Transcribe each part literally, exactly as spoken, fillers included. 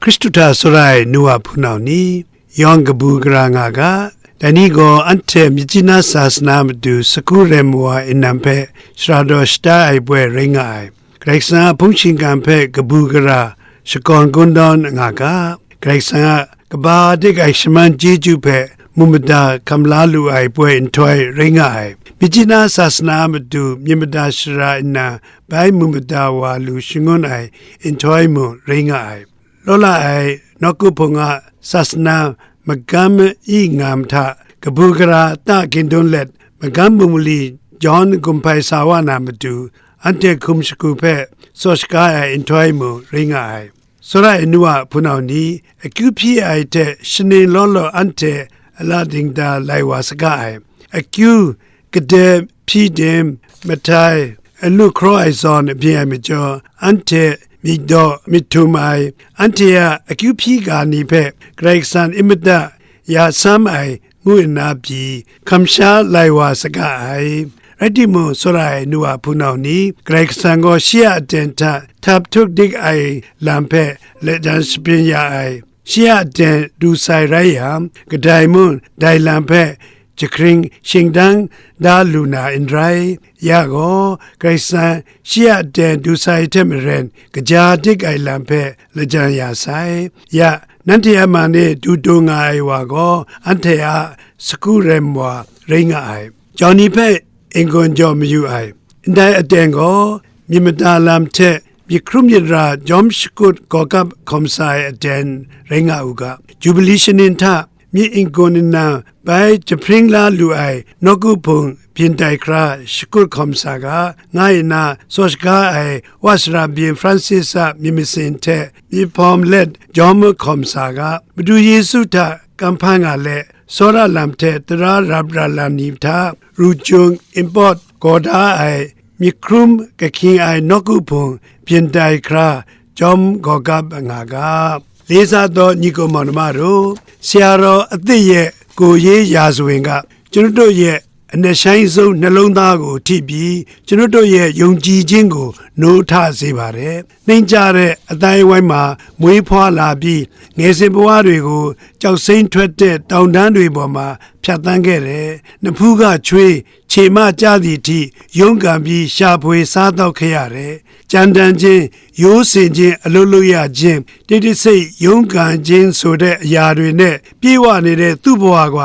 Hkristu hta tsawra ai nu wa hpunau ni, yawng kabu gara nga ga, dai ni gaw anhte Myitkyina sasana matu sagu rem wa innan hpe shara daw shata ai poi rai nga ai. Karai Kasang a hpung shingkang hpe kabu gara shakawn kungdawn nga ga, Karai Kasang a kaba dik ai shaman chyeju hpe mu mada hkam la lu ai poi nhtoi rai nga ai. Myitkyina sasana matu myit mada shara nna bai mu mada wa lu shangun ai nhtoi mung rai nga ai. Law la ai nawku hpung a sasana magam myi ngam hta kabu gara ta gindun let, magam bungli John gumhpai sa wa na matu, anhte hkum shagu hpe tsaw shaga ai nhtoi mung rai nga ai. Tsawra ai nu a hpunau ni, akyu hpyi ai hte shaning law law anhte a la dingda lai wa saga ai. Akyu, kade, hpyi dim, mahtai, alu hkraw ai zawn byin ai majaw, anhte myit daw myit htum ai, anhte a akyu hpyi ga ni hpe Karai Kasang n mada ya sam ai ngu nna pyi, hkam sha lai wa saga ai. Rai timung, tsawra ai nu wa hpunau ni, Karai Kasang gaw shi a aten hta htap htuk dik ai lam hpe lajan shabyin ya ai. Shi a aten du sai rai yang, kadai mung dai lam hpe jahkring shingdang da lu na n rai. Ya gaw, Karai Kasang shi a aten du sai hte maren, kaja dik ai lam hpe lajan ya sai. Ya, nanhte a man e du du nga ai wa gaw, anhte a sagu rem wa rai nga ai. Jau ni hpe n-gun jaw mayu ai. Ndai aten gaw, myit mada lam hte myit hkrum myit ra jawm shakut gawgap hkawm sa ai aten rai nga u ga. Jubili shaning hta myit n-gun nna bai jahpring la lu ai nawku hpung byin tai hkra shakut hkawm sa ga, nga nna tsaw shaga ai wa sara byin Francis a myit masin hte myit hpawm let jawm hkawm sa ga. Madu Yesu hta kamhpa nga let, tsawra lam hte tara rap ra lam ni hta ru jung n pawt gaw da ai myit hkrum kahkying ai nawku hpung byin tai hkra jawm gawgap nga ga. Leza daw ni gaw mawna ma ru, sya raw a te ye gaw ye ya zawen ga, ကျွန်တော်တို့ရဲ့ အနက်ရှိုင်းဆုံးနှလုံးသားကိုထိပြီး ကျွန်တော်တို့ရဲ့ယုံကြည်ခြင်းကို နိုးထစေပါတယ်။ နှိမ့်ကျတဲ့ အသိုင်းအဝိုင်းမှာ မွေးဖွားလာပြီး ငယ်စဉ်ဘဝတွေကို ကျောက်စိမ်းထွက်တဲ့ တောင်တန်းတွေပေါ်မှာ ဖြတ်သန်းခဲ့တယ်။ နဖူးကချွေး ခြေမှကျသည့်အထိ ရုန်းကန်ပြီး ရှာဖွေစားသောက်ခဲ့ရတယ်။ ကြမ်းတမ်းခြင်း၊ ရိုးစင်ခြင်း၊ အလုပ်လုပ်ရခြင်း၊ တိတ်တဆိတ်ရုန်းကန်ခြင်းဆိုတဲ့ အရာတွေနဲ့ ပြည့်ဝနေတဲ့ သူ့ဘဝက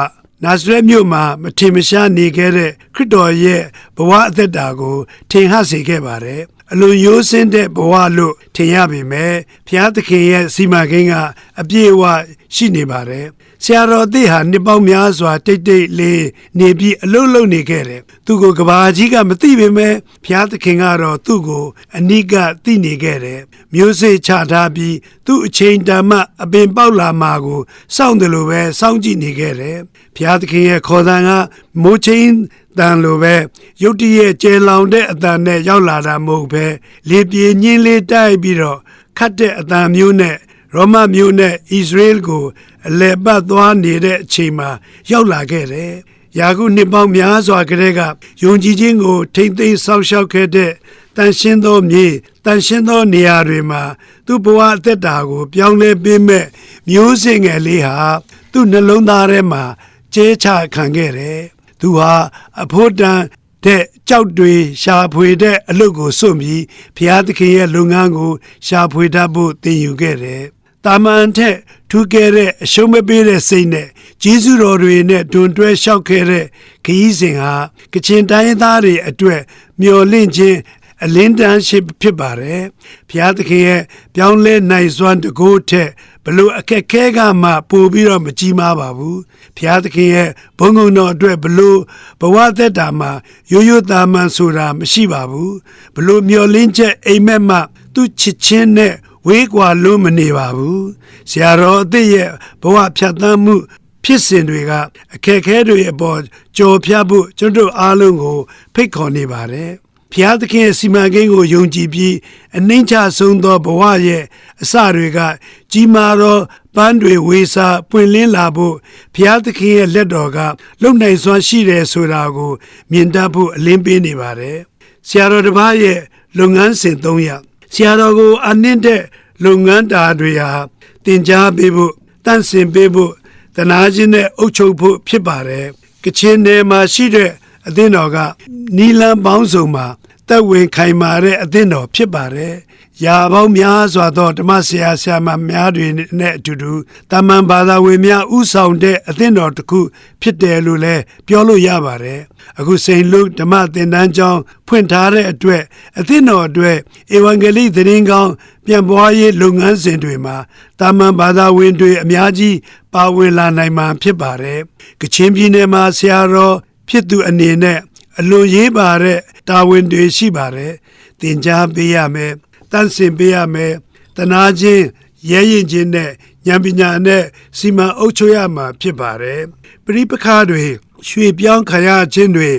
နာဇရက်မြို့မှာ မထင်မရှားနေခဲ့တဲ့ ခရစ်တော်ရဲ့ ဘဝအသက်တာကို ထင်ဟပ်စေခဲ့ပါတယ်။ အလွန်ရိုးစင်းတဲ့ ဘဝလို့ ထင်ရပေမဲ့ ဘုရားသခင်ရဲ့ စီမံကိန်းက အပြည့်အဝ ရှိနေပါတယ်။ ဆရာတော်သစ်ဟာ နှစ်ပေါင်းများစွာ တိတ်တိတ်လေးနေပြီး အလုပ်လုပ်နေခဲ့တယ်။ သူ့ကို ကမ္ဘာကြီးက မသိပေမဲ့ ဘုရားသခင်ကတော့ သူ့ကို အနီးကပ်သိနေခဲ့တယ်။ မျိုးစေ့ချထားပြီး သူ့အချိန်တန်မှ အပင်ပေါက်လာမှာကို စောင့်သလိုပဲ စောင့်ကြည့်နေခဲ့တယ်။ ဘုရားသခင်ရဲ့ ခေါ်သံက မိုးချင်းသံလိုပဲ ရုတ်တရက် ကျယ်လောင်တဲ့ အသံနဲ့ ရောက်လာတာ မဟုတ်ဘဲ လေပြေညင်းလေး တိုက်ပြီးတော့ ခတ်တဲ့ အသံမျိုးနဲ့ ရောမမြို့နဲ့ အစ္စရေးကို အလည်ပတ်သွားနေတဲ့ အချိန်မှာ ရောက်လာခဲ့တယ်။ ရာဟုနှစ်ပေါင်းများစွာကတည်းက ယုံကြည်ခြင်းကို ထိန်းသိမ်းစောင့်ရှောက်ခဲ့တဲ့ သန့်ရှင်းသောမြေ၊ သန့်ရှင်းသောနေရာတွေမှာ သူ့ဘဝအသက်တာကို ပြောင်းလဲပေးမဲ့ မျိုးစေ့ငယ်လေးဟာ သူ့နှလုံးသားထဲမှာ ကျဲချခံခဲ့တယ်။ သူဟာ အဖိုးတန်တဲ့ ကျောက်တွေ ရှာဖွေတဲ့ အလုပ်ကို စွန့်ပြီး ဘုရားသခင်ရဲ့ လုပ်ငန်းကို ရှာဖွေတတ်ဖို့ သင်ယူခဲ့တယ်။ သာမန်ထက် ထူးကဲတဲ့ အရှုံးမပေးတဲ့စိတ်နဲ့ ကျေးဇူးတော်တွေနဲ့ ဒွန်တွဲလျှောက်ခဲ့တဲ့ ခရီးစဉ်ဟာ ကချင်တိုင်းရင်းသားတွေအတွက် မျှော်လင့်ခြင်း အလင်းတန်းရှိ ဖြစ်ပါတယ်။ ဘုရားသခင်ရဲ့ ပြောင်းလဲနိုင်စွမ်း တန်ခိုးထက် ဘယ်လိုအခက်အခဲကမှ ပိုပြီးတော့ မကြီးမားပါဘူး။ ဘုရားသခင်ရဲ့ ဘုန်းခုံတော်အတွက် ဘယ်လိုဘဝသက်တာမှာ ရိုးရိုးသာမန်ဆိုတာ မရှိပါဘူး။ ဘယ်လိုမျှော်လင့်ချက် အိပ်မက်မှ သူ့ချစ်ခြင်းနဲ့ ဝေးကွာလွန်းမနေပါဘူး။ ဆရာတော်အသစ်ရဲ့ ဘဝဖြတ်သန်းမှု ဖြစ်စဉ်တွေက အခက်အခဲတွေအပေါ် ကျော်ဖြတ်ဖို့ ကျွန်တော်တို့အားလုံးကို ဖိတ်ခေါ်နေပါတယ်။ ဘုရားသခင်ရဲ့ စီမံကိန်းကို ယုံကြည်ပြီး အနိမ့်ချဆုံးသော ဘဝရဲ့ အစတွေက ကြီးမားသော ပန်းတွေဝေစား ပွင့်လင်းလာဖို့ ဘုရားသခင်ရဲ့ လက်တော်က လုပ်နိုင်စွမ်းရှိတယ်ဆိုတာကို မြင်တတ်ဖို့ အလင်းပေးနေပါတယ်။ ဆရာတော်တစ်ပါးရဲ့ လုပ်ငန်းစဉ် သုံးရပ်၊ ဆရာတော်ကို အပ်နှင်းတဲ့ လုပ်ငန်းတာတွေဟာ သ သင်ကြားပေးဖို့၊ သန့်စင်ပေးဖို့၊ သနားခြင်းနဲ့ အုပ်ချုပ်ဖို့ ဖြစ်ပါတယ်။ ကချင်နယ်မှာရှိတဲ့ အသင်းတော်က နည်းလမ်းပေါင်းစုံမှာ သက်ဝင်ခိုင်မာတဲ့ အသင်းတော် ဖြစ်ပါတယ်။ ရာပေါင်းများစွာသော ဓမ္မဆရာဆရာမများတွေနဲ့အတူတူ သာမန်ဘာသာဝင်များ ဦးဆောင်တဲ့ အသင်းတော်တစ်ခု ဖြစ်တယ်လို့လည်း ပြောလို့ရပါတယ်။ အခု စိန့်လူး ဓမ္မသင်တန်းကျောင်း ဖွင့်ထားတဲ့အတွက် အသင်းတော်အတွက် ဧဝံဂေလိ သတင်းကောင်း ပြန့်ပွားရေး လုပ်ငန်းစဉ်တွေမှာ သာမန်ဘာသာဝင်တွေ အများကြီး ပါဝင်လာနိုင်မှာ ဖြစ်ပါတယ်။ ကချင်ပြည်နယ်မှာ ဆရာတော်ဖြစ်သူအနေနဲ့ အလွန်ရေးပါတဲ့ တာဝန်တွေရှိပါတယ်။ သင်ကြားပေးရမယ်။ သန့်စင်ပေးရမယ်။ သနားခြင်း၊ ရဲရင့်ခြင်းနဲ့ ဉာဏ်ပညာနဲ့ စီမံအုပ်ချုပ်ရမှာ ဖြစ်ပါတယ်။ ပဋိပက္ခတွေ၊ ရွှေ့ပြောင်းခံရခြင်းတွေ၊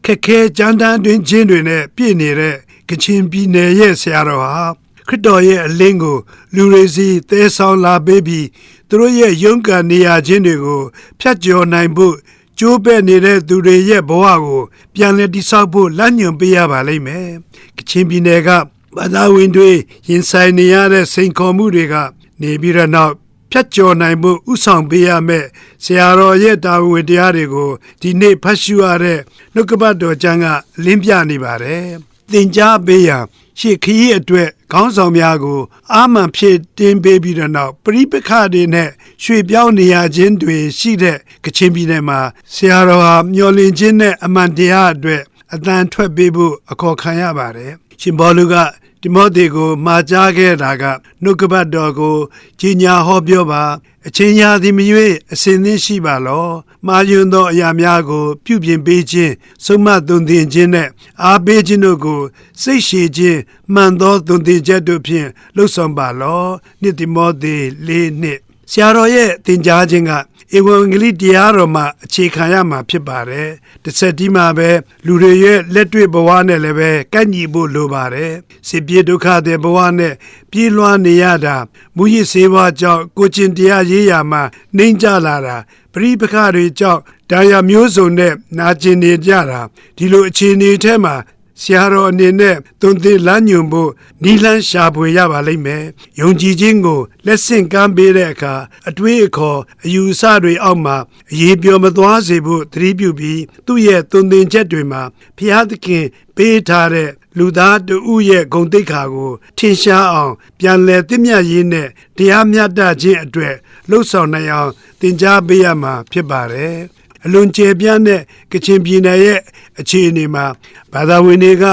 ခက်ခဲကြမ်းတမ်းတွင်းခြင်းတွေနဲ့ ပြည့်နေတဲ့ ကချင်ပြည်နယ်ရဲ့ ဆရာတော်ဟာ ခရစ်တော်ရဲ့အလင်းကို လူတွေဆီ သယ်ဆောင်လာပေးပြီး သူတို့ရဲ့ ရုန်းကန်နေရခြင်းတွေကို ဖြတ်ကျော်နိုင်ဖို့ ကြိုးပဲ့နေတဲ့သူတွေရဲ့ ဘဝကို ပြန်လည်တည်ဆောက်ဖို့ လမ်းညွှန်ပေးရပါလိမ့်မယ်။ ကချင်ပြည်နယ်က ဘာသာဝင်တွေ ရင်ဆိုင်နေရတဲ့ စိန်ခေါ်မှုတွေက နေပြီးတော့နောက် ဖြတ်ကျော်နိုင်ဖို့ ဦးဆောင်ပေးရမယ့် ဆရာတော်ရဲ့ တာဝန်တရားတွေကို ဒီနေ့ဖတ်ရှုရတဲ့ နှုတ်ကပတ်တော်ကျမ်းက လင်းပြနေပါတယ်။ သင်ကြားပေးရန် ရှေ့ခရီးအတွက် ခေါင်းဆောင်များကို အားမာန်ဖြည့်တင်းပေးပြီးတဲ့နောက် ပဋိပက္ခတွေနဲ့ ရွှေ့ပြောင်းနေရခြင်းတွေရှိတဲ့ ကချင်ပြည်နယ်မှာ ဆရာတော်ဟာ မျှော်လင့်ခြင်းနဲ့ အမှန်တရားအတွက် အသံထွက်ပေးဖို့ အခေါ်ခံရပါတယ်။ ရှင်ပေါလုက တိမောသေကို မှာကြားခဲ့တာက နှုတ်ကပတ်တော်ကို ကြေညာဟောပြောပါ။ အချိန်ရာသီမရွေး အဆင်သင့်ရှိပါလော့။ မှားယွင်းသောအရာများကို ပြုပြင်ပေးခြင်း၊ ဆုံးမသွန်သင်ခြင်းနဲ့ အားပေးခြင်းတို့ကို စိတ်ရှည်ခြင်း၊ မှန်သောသွန်သင်ချက်တို့ဖြင့် လုပ်ဆောင်ပါလော့။ နှစ်တိမောသေ လေးနှစ်။ ဆရာတော်ရဲ့သင်ကြားခြင်းက ဧဝံဂေလိတရားတော်မှာ အခြေခံရမှာဖြစ်ပါတယ်။ တစ်ဆက်တည်းမှာပဲ လူတွေရဲ့လက်တွေ့ဘဝနဲ့လည်းပဲ ကိုက်ညီဖို့လိုပါတယ်။ စစ်ပြေးဒုက္ခသည်ဘဝနဲ့ ပြေးလွှားနေရတာ၊ မူးယစ်ဆေးဝါးကြောင့် ကိုယ်ကျင့်တရားရေးရာမှာ နှိမ့်ကျလာတာ၊ ပဋိပက္ခတွေကြောင့် ဒဏ်ရာမျိုးစုံနဲ့ နာကျင်နေကြတာ၊ ဒီလိုအခြေအနေထဲမှာ ဆရာတော်အနေနဲ့ သွန်သင်လမ်းညွှန်ဖို့ နည်းလမ်းရှာဖွေရပါလိမ့်မယ်။ ယုံကြည်ခြင်းကို လက်ဆင့်ကမ်းပေးတဲ့အခါ အတွေးအခေါ် အယူအဆတွေအောက်မှာ အရေပျော်မသွားစေဖို့ သတိပြုပြီး သူ့ရဲ့သွန်သင်ချက်တွေမှာ ဘုရားသခင်ပေးထားတဲ့ လူသားတဦးရဲ့ ဂုဏ်သိက္ခာကို ထင်ရှားအောင် ပြန်လည်သင့်မြတ်ရေးနဲ့ တရားမျှတခြင်းအတွက် လုပ်ဆောင်နိုင်အောင် သင်ကြားပေးရမှာ ဖြစ်ပါတယ်။ အလွန်ကျယ်ပြန့်တဲ့ ကချင်ပြည်နယ်ရဲ့ အခြေအနေမှာ ဘာသာဝင်တွေက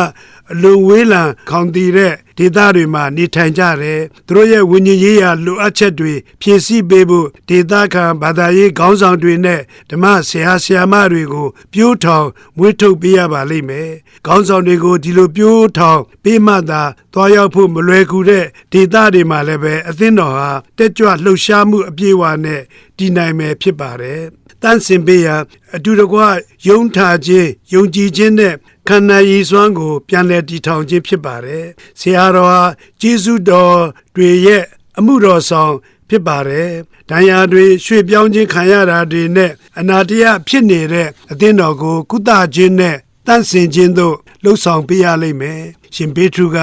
အလွန်ဝေးလံခေါင်သီတဲ့ ဒေသတွေမှာ နေထိုင်ကြတယ်။ သူတို့ရဲ့ ဝိညာဉ်ရေးရာ လိုအပ်ချက်တွေ ဖြည့်ဆည်းပေးဖို့ ဒေသခံဘာသာရေး ခေါင်းဆောင်တွေနဲ့ ဓမ္မဆရာဆရာမတွေကို ပျိုးထောင်မွေးထုတ်ပေးရပါလိမ့်မယ်။ ခေါင်းဆောင်တွေကို ဒီလိုပျိုးထောင်ပေးမှသာ သွားရောက်ဖို့ မလွယ်ကူတဲ့ ဒေသတွေမှာလည်းပဲ အသင်းတော်ဟာ တက်ကြွလှုပ်ရှားမှု အပြည့်အဝနဲ့ တည်နိုင်မယ်ဖြစ်ပါတယ်။ သန့်စင်ပေးရန် အတူတကွ ရုန်းထခြင်း၊ ယုံကြည်ခြင်းနဲ့ ခံနိုင်ရည်စွမ်းကို ပြန်လည်တည်ထောင်ခြင်း ဖြစ်ပါတယ်။ ဆရာတော်ဟာ ကျေးဇူးတော်တွေရဲ့ အမှုတော်ဆောင် ဖြစ်ပါတယ်။ ဒဏ်ရာတွေ၊ ရွှေ့ပြောင်းခြင်းခံရတာတွေနဲ့ အနာတရဖြစ်နေတဲ့ အသင်းတော်ကို ကုသခြင်းနဲ့ သန့်စင်ခြင်းသို့ လုပ်ဆောင်ပေးရလိမ့်မယ်။ ရှင်ပေတရုက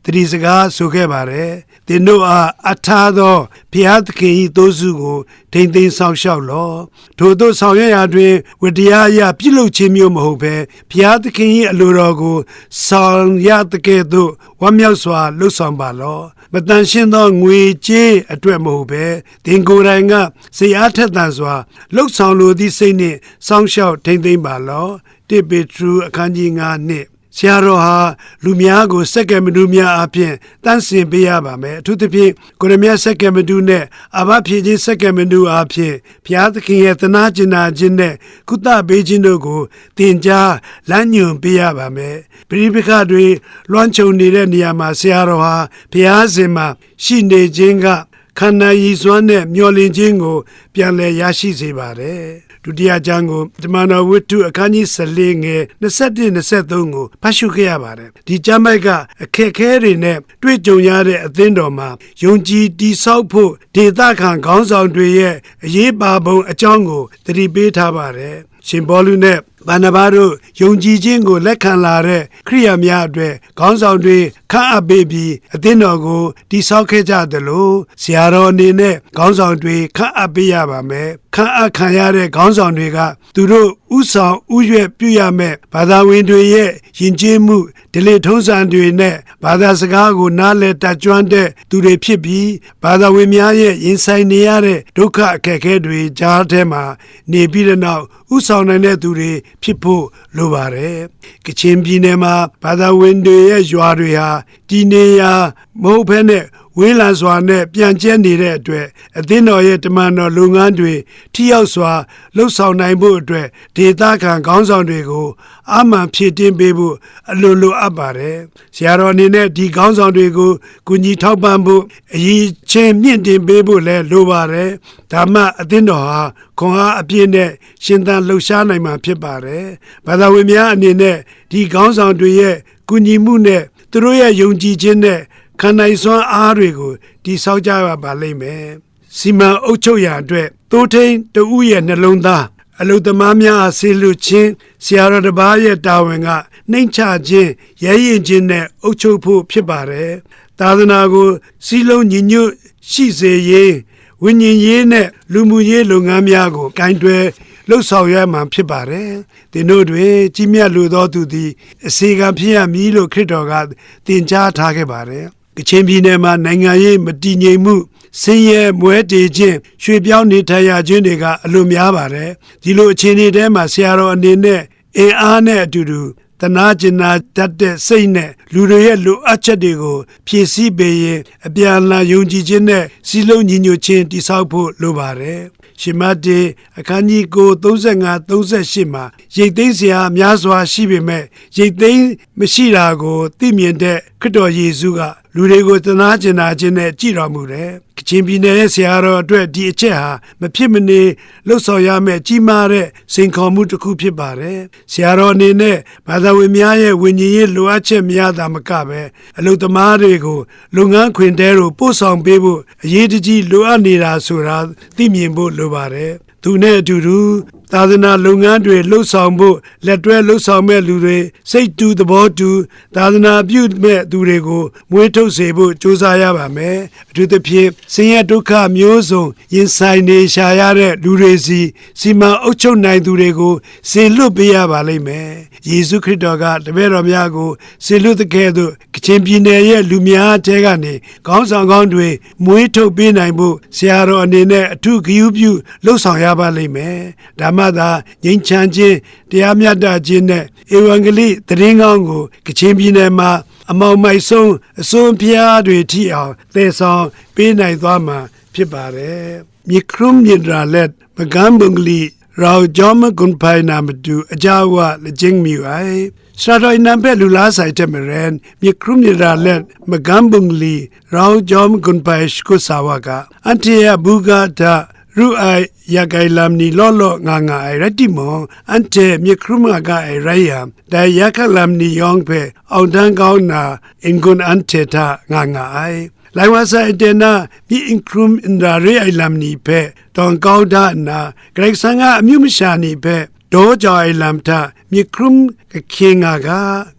သတိစကားဆိုခဲ့ပါတယ်။ သင်တို့အား အပ်ထားသော ဘုရားသခင်၏သိုးစုကို ထိန်းသိမ်းစောင့်ရှောက်လော့။ ထိုသို့ဆောင်ရွက်ရာတွင် ဝတ္တရားအရ ပြုလုပ်ခြင်းမျိုးမဟုတ်ဘဲ ဘုရားသခင်၏အလိုတော်ကို ဆောင်ရသကဲ့သို့ ဝမ်းမြောက်စွာ လုပ်ဆောင်ပါလော့။ မသန့်ရှင်းသော ငွေကြေးအတွက်မဟုတ်ဘဲ သင်ကိုယ်တိုင်က စိတ်အားထက်သန်စွာ လုပ်ဆောင်လိုသည့်စိတ်နှင့် စောင့်ရှောက်ထိန်းသိမ်းပါလော့။ တစ်ပေတရု အခန်းကြီးငါးနှစ်။ ဆရာတော်ဟာ လူများကို စက္ကမဏုများအားဖြင့် သန့်စင်ပေးရပါမယ်။ အထူးသဖြင့် ကိုရမယစက္ကမဏုနဲ့ အာဘဖြေခြင်းစက္ကမဏုအားဖြင့် ဘုရားသခင်ရဲ့ သနားကျင်နာခြင်းနဲ့ ကုသပေးခြင်းတို့ကို သင်ကြားလမ်းညွှန်ပေးရပါမယ်။ ပဋိပက္ခတွေ လွှမ်းခြုံနေတဲ့နေရာမှာ ဆရာတော်ဟာ ဘုရားရှင်မှာ ရှိနေခြင်းက ခံနိုင်ရည်စွမ်းနဲ့ မျှော်လင့်ခြင်းကို ပြန်လည်ရရှိစေပါတယ်။ ဒုတိယကျမ်းကို တမန်တော်ဝတ္ထု အခန်းကြီးဆယ့်လေး ငယ်နှစ်ဆယ့်တစ် နှစ်ဆယ့်သုံးကို ဖတ်ရှုခဲ့ရပါတယ်။ ဒီကျမ်းပိုဒ်က အခက်အခဲတွေနဲ့ တွေ့ကြုံရတဲ့ အသင်းတော်မှာ ယုံကြည်တည်ဆောက်ဖို့ ဒေသခံခေါင်းဆောင်တွေရဲ့ အရေးပါပုံအကြောင်းကို သတိပေးထားပါတယ်။ ရှင်ပေါလုနဲ့ Barnaba တို့ ယုံကြည်ခြင်းကို လက်ခံလာတဲ့ ခရစ်ယာန်များအတွက် ခေါင်းဆောင်တွေ ခန့်အပ်ပေးပြီး အသင်းတော်ကို တည်ဆောက်ခဲ့ကြသလို ဆရာတော်အနေနဲ့ ခေါင်းဆောင်တွေ ခန့်အပ်ပေးရပါမယ်။ ခန့်အပ်ခံရတဲ့ ခေါင်းဆောင်တွေက သူတို့ဦးဆောင်ဦးရွက်ပြုရမယ့် ဘာသာဝင်တွေရဲ့ ယဉ်ကျေးမှု၊ ဓလေ့ထုံးစံတွေနဲ့ ဘာသာစကားကို နားလည်တတ်ကျွမ်းတဲ့သူတွေဖြစ်ပြီး ဘာသာဝင်များရဲ့ ရင်ဆိုင်နေရတဲ့ ဒုက္ခအခက်အခဲတွေကြားထဲမှာ နေပြီးတဲ့နောက် ဦးဆောင်နိုင်တဲ့သူတွေဖြစ်ဖို့လိုပါတယ်။ ကချင်ပြည်နယ်မှာ ဘာသာဝင်တွေရဲ့ရွာတွေဟာ တည်နေရာမဟုတ်ဘဲနဲ့ ဝေးလံစွာနဲ့ ပြန့်ကျဲနေတဲ့အတွက် အသင်းတော်ရဲ့ တမန်တော်လုပ်ငန်းတွေ ထိရောက်စွာ လုပ်ဆောင်နိုင်ဖို့အတွက် ဒေသခံခေါင်းဆောင်တွေကို အားမာန်ဖြည့်တင်းပေးဖို့ အလွန်လိုအပ်ပါတယ်။ ဆရာတော်အနေနဲ့ ဒီခေါင်းဆောင်တွေကို ကူညီထောက်ပံ့ဖို့ အရည်အချင်း မြှင့်တင်ပေးဖို့လည်း လိုပါတယ်။ ဒါမှ အသင်းတော်ဟာ ခွန်အားအပြည့်နဲ့ ရှင်သန်လှုပ်ရှားနိုင်မှာ ဖြစ်ပါတယ်။ ဘာသာဝင်များအနေနဲ့ ဒီခေါင်းဆောင်တွေရဲ့ ကူညီမှုနဲ့ သူတို့ရဲ့ ယုံကြည်ခြင်းနဲ့ ခံနိုင်စွမ်းအားတွေကို တည်ဆောက်ကြရပါလိမ့်မယ်။ စီမံအုပ်ချုပ်ရန်အတွက် သိုးထိန်းတဦးရဲ့ နှလုံးသား၊ အလုပ်သမားများအား စေလွှတ်ခြင်း၊ ဆရာတော်တစ်ပါးရဲ့ တာဝန်က နှိမ့်ချခြင်း၊ ရဲရင့်ခြင်းနဲ့ အုပ်ချုပ်ဖို့ ဖြစ်ပါတယ်။ သာသနာကို စည်းလုံးညီညွတ်ရှိစေရေး ဝိညာဉ်ရေးနဲ့ လူမှုရေးလုပ်ငန်းများကို ကိုင်တွယ်လုပ်ဆောင်ရမှာ ဖြစ်ပါတယ်။ သင်တို့တွင် ကြီးမြတ်လိုသောသူသည် အစေခံဖြစ်ရမည်လို့ ခရစ်တော်က သင်ကြားထားခဲ့ပါတယ်။ ကချင်ပြည်နယ်မှာ နိုင်ငံရေးမတည်ငြိမ်မှု၊ ဆင်းရဲမွဲတေခြင်း၊ ရွှေ့ပြောင်းနေထိုင်ရခြင်းတွေက အလွန်များပါတယ်။ ဒီလိုအခြေအနေထဲမှာ ဆရာတော်အနေနဲ့ အင်အားနဲ့အတူတူ သနားကျင်နာတတ်တဲ့စိတ်နဲ့ လူတွေရဲ့လိုအပ်ချက်တွေကို ဖြည့်ဆည်းပေးရင်း အပြန်အလှန်ယုံကြည်ခြင်းနဲ့ စည်းလုံးညီညွတ်ခြင်း တည်ဆောက်ဖို့လိုပါတယ်။ ရှင်မဿေ အခန်းကြီး ကိုး၊ သုံးဆယ့်ငါး၊ သုံးဆယ့်ရှစ်မှာ ရိတ်သိမ်းစရာများစွာရှိပေမဲ့ ရိတ်သိမ်းမရှိတာကို သိမြင်တဲ့ ခရစ်တော်ယေရှုက လူတွေကို သနားကျင်နာခြင်းနဲ့ ကြည့်တော်မူတယ်။ ကချင်ပြည်နယ်ရဲ့ ဆရာတော်အတွက် ဒီအချက်ဟာ မဖြစ်မနေ လုပ်ဆောင်ရမယ့် ကြီးမားတဲ့ စိန်ခေါ်မှုတစ်ခု ဖြစ်ပါတယ်။ ဆရာတော်အနေနဲ့ ဘာသာဝင်များရဲ့ ဝိညာဉ်ရေး လိုအပ်ချက်များသာမကဘဲ အလုပ်သမားတွေကို လုပ်ငန်းခွင်ထဲသို့ ပို့ဆောင်ပေးဖို့ အရေးတကြီး လိုအပ်နေတာဆိုတာ သိမြင်ဖို့လိုပါတယ်။ သူနဲ့အတူတူ သာသနာလုပ်ငန်းတွေ လုပ်ဆောင်ဖို့ လက်တွဲလုပ်ဆောင်မဲ့လူတွေ၊ စိတ်တူသဘောတူ သာသနာပြုမဲ့သူတွေကို မွေးထုတ်စေဖို့ ကြိုးစားရပါမယ်။ အထူးသဖြင့် ဆင်းရဲဒုက္ခမျိုးစုံ ရင်ဆိုင်နေရှာရတဲ့လူတွေဆီ စီမံအုပ်ချုပ်နိုင်သူတွေကို စေလွှတ်ပေးရပါလိမ့်မယ်။ ယေရှုခရစ်တော်က တပည့်တော်များကို စေလွှတ်သကဲ့သို့ ကချင်ပြည်နယ်ရဲ့ လူများထဲကနေ ခေါင်းဆောင်ကောင်းတွေ မွေးထုတ်ပေးနိုင်ဖို့ ဆရာတော်အနေနဲ့ အထူးဂရုပြု လုပ်ဆောင်ရပါလိမ့်မယ်။ ဒါမှသာ ငြိမ်းချမ်းခြင်း၊ တရားမျှတခြင်းနဲ့ ဧဝံဂေလိသတင်းကောင်းကို ကချင်ပြည်နယ်မှာ အမှောင်မိုက်ဆုံး အစွန်းအဖျားတွေထိအောင် သယ်ဆောင်ပေးနိုင်သွားမှာ ဖြစ်ပါတယ်။ မြစ်ခရုံးမြစ်ရာလက် မကမ်းဘုံကလီ ရောင်ကျောမကွန်ဖိုင်နာမတူ အကြအဝလကျင်းမယူ ai. စရာတော်အနံဘက်လူလားဆိုင်ထက်မရန် မြစ်ခရုံးမြစ်ရာလက် မကမ်းဘုံကလီ ရောင်ကျောမကွန်ဖိုင်ရှ်ကုတ်စာဝါက အန်ထေအဘူဂါထ ရုအိုက်ယက်ကိုင်လမ်နီ လောလောငါငါအိုင်ရတိမောင် အန်ထေမြစ်ခရုံးငါကအိုင်ရယံ ဒိုင်ယက်ခလမ်နီယောင်ဖဲ အောင်တန်းကောင်းနာ အင်ကွန်အန်ထေထ ငါငါအိုင် လိုင်ဝါဆိုင်အတဲနၢ မြစ်အင်ခရုံးအင်ဒရာရေးအိုင်လမ်နီဖဲ တွန်ကောင်းဒါအနာ ဂရိတ်ဆန်းကအမျိုးမရှာနီဖဲ ဒေါ်ကြောင်အိုင်လမ်ထ မြစ်ခရုံးကခင်ငါက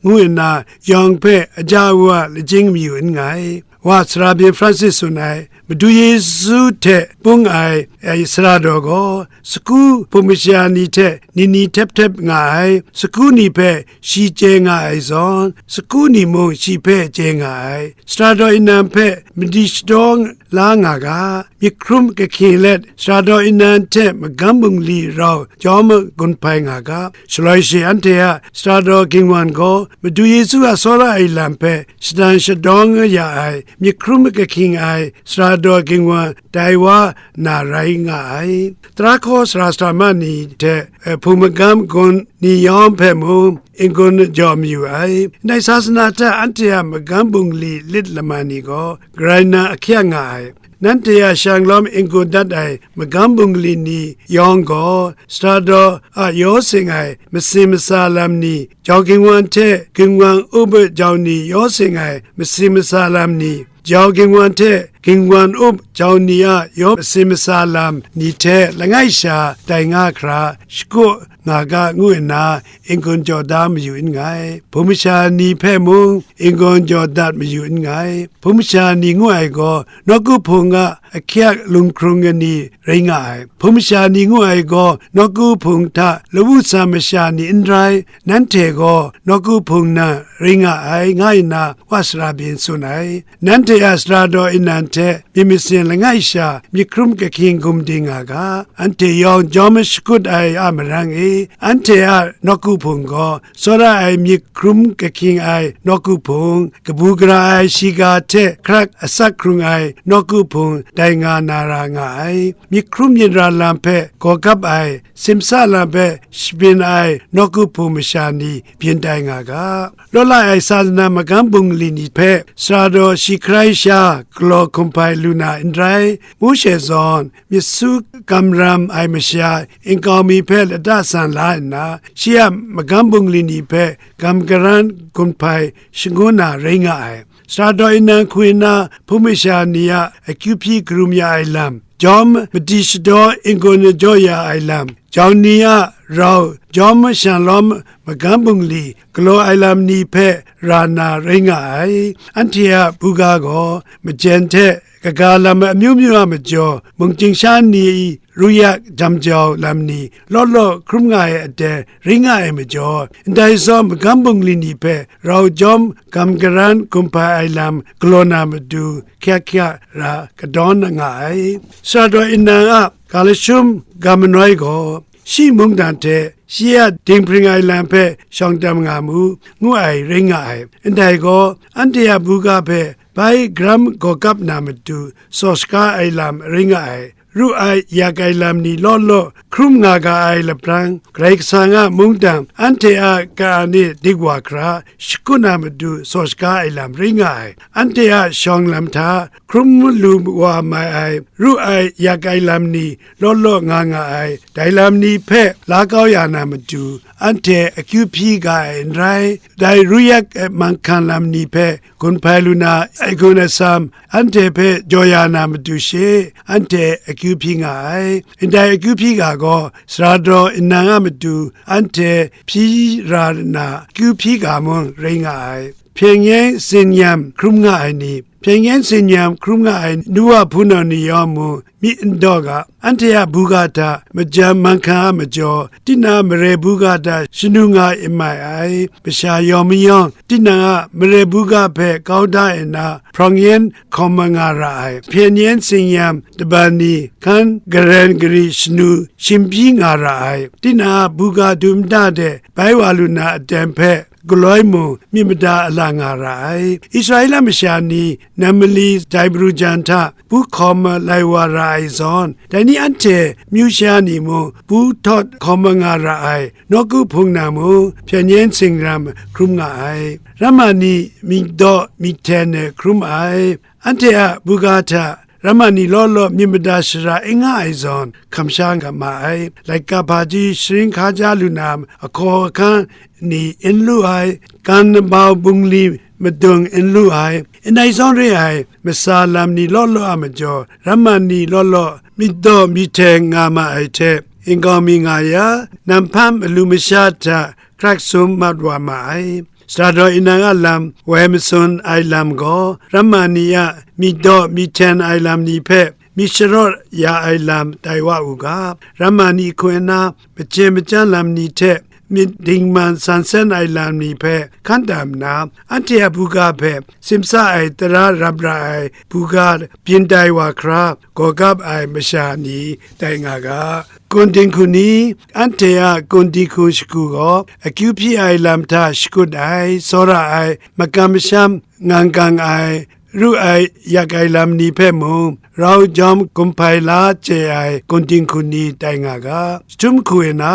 ငူအနာ ယောင်ဖဲအကြဝလကျင်းမယူအင်ငိုင် ဝါစရာဘင်ဖရန်စစ်စွန်အိုင် မဒူယေစုထဲပုန်းအိုင် စရာတော်ကို စကူးပုံမရှာနီထဲ နီနီထပ်ထပ်ငါအိုင် စကူးနီဖဲ ရှီကျဲငါအိုင်ဇွန် စကူးနီမုံရှီဖဲကျဲငါအိုင် စရာတော်အနံဖဲ မဒီရှ်ဒေါင်းလါငါဂါ မြစ်ခရုံးကခင်လက် စရာတော်အနံထဲ မကမ်းဘုံလီရောင် ကျောမကွန်ဖိုင်ငါဂါ ရှလွိုင်ရှေအန်ထေဟ စရာတော်ကင်ဝမ်ကို မဒူယေစုအစောရအိုင်လမ်ဖဲ ရှတန်ရှဒေါင်းရအိုင် မြစ်ခရုံးကခင်အိုင် စရာတော်ကင်ဝမ် တိုင်ဝါနာရိုင်းငါအိုင် သရၣ်ခီစရာစရာမနီထဲ ဖုမကမ်းကွန်နီယောင်ဖဲမူ အင်ကွန်ကြော်မယူအိုင် နိုင်ဆာစနာထ အန်ထေဟ မကမ်းဘုံလီလစ်လမနီကို ဂရိုင်းနာအခက်ငါအိုင် နန်းတရာရှန်လောမ်အင်ကိုဒတ်အိုင် မကမ်းဘုံကလီနီယောင်ကို စတာဒေါ်အယောစင်အိုင် မစင်မစာလမ်နီ ကျောင်းကင်ဝံထဲ ကင်ဝံဥပဒေကျောင်းနီယောစင်အိုင် မစင်မစာလမ်နီ ကျောင်းကင်ဝံထဲ ကင်ဝံဥပဒေကျောင်းနီအယောမစင်မစာလမ်နီထဲ လငိုက်ရှာတိုင်ငါခရာ ရှ်ကုတ် nga ga ngu nna, n-gun jaw da mayu n nngai. Hpung masha ni hpe mung n-gun jaw dat mayu n nngai. Hpung masha ni ngu ai gaw, nawku hpung a ahkyak lunghkrung ai ni rai nga ai. Hpung masha ni ngu ai gaw, nawku hpung hta lawu san masha ni n rai, nanhte gaw nawku hpung na rai nga ai, nga nna wa sara byin tsun ai. Nanhte a sara daw inan hte myit masin langai sha myit hkrum kahkying gumding nga ga, anhte yawng jawm shakut ai a marang e, anhte a nawku hpung gaw, tsawra ai myit hkrum kahkying ai nawku hpung, kabu gara ai shiga hte hkrak asak hkrung ai nawku hpung dai nga na ra nga ai. Myit hkrum myit ra lam hpe gaw kap ai, simsa lam hpe shabyin ai nawku hpung masha ni byin tai nga ga. Law lai ai Satan a magam bungli ni hpe sara daw shi hkrai sha galaw hkum hpai lu na n rai, Mawshe zawn, myit su kamram ai masha nkau mi hpe lata san la nna, shi a magam bungli ni hpe gam garan gun hpai shangun na rai nga ai. Sara daw inan hku nna hpung masha ni a akyu hpyi karum ya ai lam, jawm madi shadaw n-gun jaw ya ai lam, jawng ni a rau, jawm shanlawm magam bungli galaw ai lam ni hpe ra na rai nga ai. Anhte a buga gaw majen hte kaga lam amyu myu a majaw, mungchying sha ni ruyak jam jau lam ni law law hkrum nga ai aten rai nga ai majaw, ndai zawn magam bungli ni hpe rau jawm gam garan gun hpai ai lam galaw na matu hkyak hkyak ra kadawn nga ai. Sara daw inan a ga lashum ga manoi gaw, shi mungdan hte shi a dinghpring ai lam hpe shawng tam nga mu, ngu ai rai nga ai. Ndai gaw, anhte a buga hpe bai garam gaw kap na matu, saw shaga ai lam rai nga ai. Ru ai, yak ai lam ni law law hkrum nga ga ai lapran, Karai Kasang a mungdan anhte a ka-an e dik wa hkra, shakut na matu saw shaga ai lam rai nga ai. Anhte a shawng lam hta hkrum lu wa mai ai, ru ai, yak ai lam ni law law nga nga ai, dai lam ni hpe la kau ya na matu, anhte akyu hpyi ga ai n rai, dai ruyak ai manghkan lam ni hpe gun hpai lu na ai gun asam, anhte hpe jaw ya na matu she, anhte akyu hpyi nga ai. Ndai akyu hpyi ga gaw, sara daw nnan a matu, anhte hpyi ra na akyu hpyi ga mung rai nga ai. Hpyen yen tsin-yam hkrum nga ai ni, hpyen yen tsin-yam hkrum nga ai nu wa hpunau ni yawng mung, myit n daw ga, anhte a buga hta majan manghkan a majaw, tinang a mare buga hta shanu nga imai ai. Masha yawng mayawng, tinang a mare buga hpe kau da nna, hprawng yen hkawm nga ra ai. Hpyen yen tsin-yam daban ni hkan garen gari shanu shim byi nga ra ai. Tinang a buga dum da de bai wa lu na aten hpe, galoi mung myit mada a la nga ra ai. Israela masha ni nan mali dai maru jan hta bu hkawm lai wa ra ai zawn, dai ni anhte myu sha ni mung bu htawt hkawm nga ra ai. Nawku hpung na mung hpyen yen tsin-yam hkrum nga ai. Ramma ni myit daw myit hten e hkrum ai. Anhte a buga hta ramma ni law law myit mada shara n nga ai zawn, hkam sha nga ma ai. Laika hpaji sharin hkaja lu na ahkaw ahkan ni n lu ai, kan nbau bungli madung n lu ai, ndai zawn re ai, matsa lam ni law law a majaw, ramma ni law law myit daw myit hten nga ma ai hte, nkau mi nga ya, nan hpan malu masha hta hkrak sum mat wa ma ai. Sara daw inan a lam, woi matsun ai lam gaw, ramma ni a myit daw myit hten ai lam ni hpe myit sharawt ya ai lam tai wa u ga, ramma ni hku nna, machye machan lam ni hte myit dingman san sen ai lam ni hpe hkan tam nna, anhte a buga hpe simsa ai tara rap ra ai buga byin tai wa hkra, gaw kap ai masha ni tai nga ga. Kun dinghku ni, anhte a kun dinghku shagu gaw, akyu hpyi ai lam hta shakut ai, tsawra ai, makam masham ngang gang ai, ru ai, yak ai lam ni hpe mung, rau jawm gun hpai la chye ai kun dinghku ni tai nga ga. Jahtum hku e na,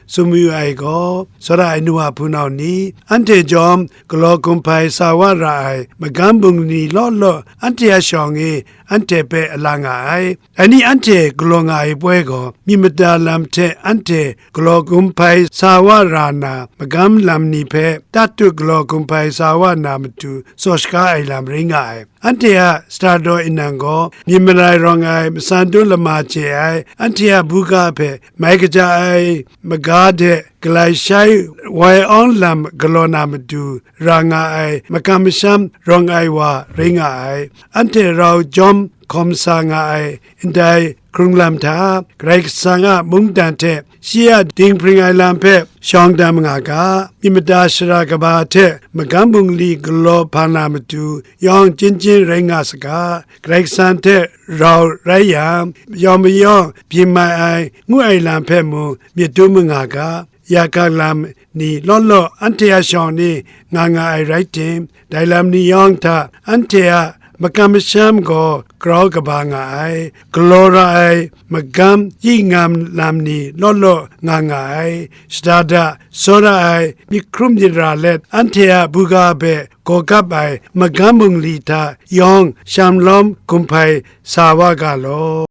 tsun mayu ai gaw, tsawra ai nu wa hpunau ni, anhte jawm galaw gun hpai sa wa ra ai, magam bungli law law, anhte a shawng e, anhte hpe a la nga ai. Dai ni anhte galaw nga ai poi gaw, myit mada lam hte anhte galaw gumhpai sa wa ra na magam lam ni hpe tatut galaw gumhpai sa wa na matu tsaw shaga ai lam rai nga ai. Anhte a sara daw inan gaw, myit marai rawng ai, matsan dum lama chye ai, anhte a buga hpe mai kaja ai maga de galai shai wai awng lam galaw na matu ra nga ai makam masham rawng ai wa rai nga ai. Anhte rau jawm hkawm sa nga ai ndai hkrung lam hta, Karai Kasang a mungdan hte shi a dinghpring ai lam hpe shawng dan ma nga ga, myit mada sara kaba hte magam bungli galaw hpa na matu yawng chyinghkyin rai nga saga, Karai Kasang hte rau rai yang, yawng mayawng byin mai ai, ngu ai lam hpe mung myit dum ma nga ga, ya ga lam ni law law anhte a shawng ni nga nga ai rai tim, dai lam ni yawng hta anhte a makam masham gaw grau kaba nga ai, galaw ra ai magam yi ngam lam ni law law nga nga ai, shada da, tsawra ai, myit hkrum myit ra let, anhte a buga hpe gaw kap ai magam bungli hta yawng sham lawm gumhpai sa wa ga law.